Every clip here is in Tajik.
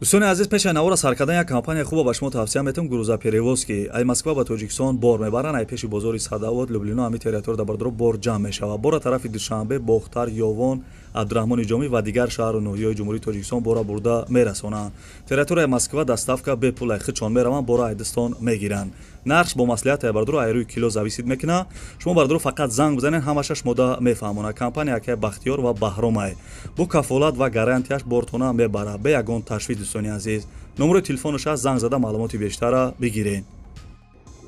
Дӯстони азиз, пеши навора сар кардан як компания хуба ба шумо тавсия метавам: «Грузоперевозки». Ай Москва ба Тоҷикистон бор мебаранд. Ай пеши бозори Садовод, Люблино, ҳами территория бардаро бор ҷамъ мешавад. Бора тарафи Душанбе, Бохтар, Ёвон, Абдураҳмони Ҷомӣ ва дигар шаҳру ноҳияҳои Ҷумҳурии Тоҷикистон бора бурда мерасонанд. Территорияи Москва доставка бепул, ай худшон мераванд, бора айдистон мегиранд. Нархш бо маслиҳат, ай бардоро, ай рӯи кило зависит мекунад. Шумо, бардоро, фақат занг бизанед, ҳамаша шумода мефаҳмонад. Компания акай Бахтиёр ва Баҳромай бо кафолат ва гарантияш бортона мебарад, бе ягон ташвиш. Дӯстони азиз, номерои телефонаш аст, занг зада маълумоти бештара бигиред.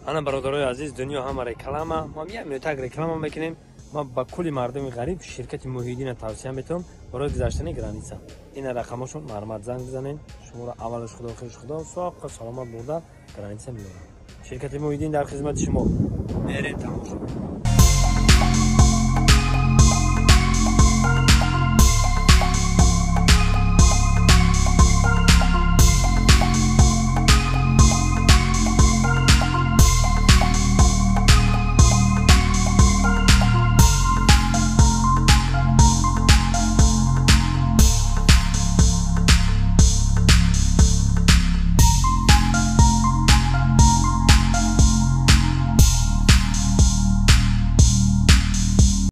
Ана, бародарои азиз, дунё ҳама реклама. Мо як минутак реклама мекунем. Ма ба кулли мардуми ғариб ширкати Муҳиддина тавсия метавам барои гузаштани граница. Ина рақамошон, марҳамат, занг бизанед. Шуморо аввалаш Худо, охираш Худо, соқу саломат бурда граница меорам. Ширкати Муҳиддин дар хизмати шумо. Мерем, тамошо.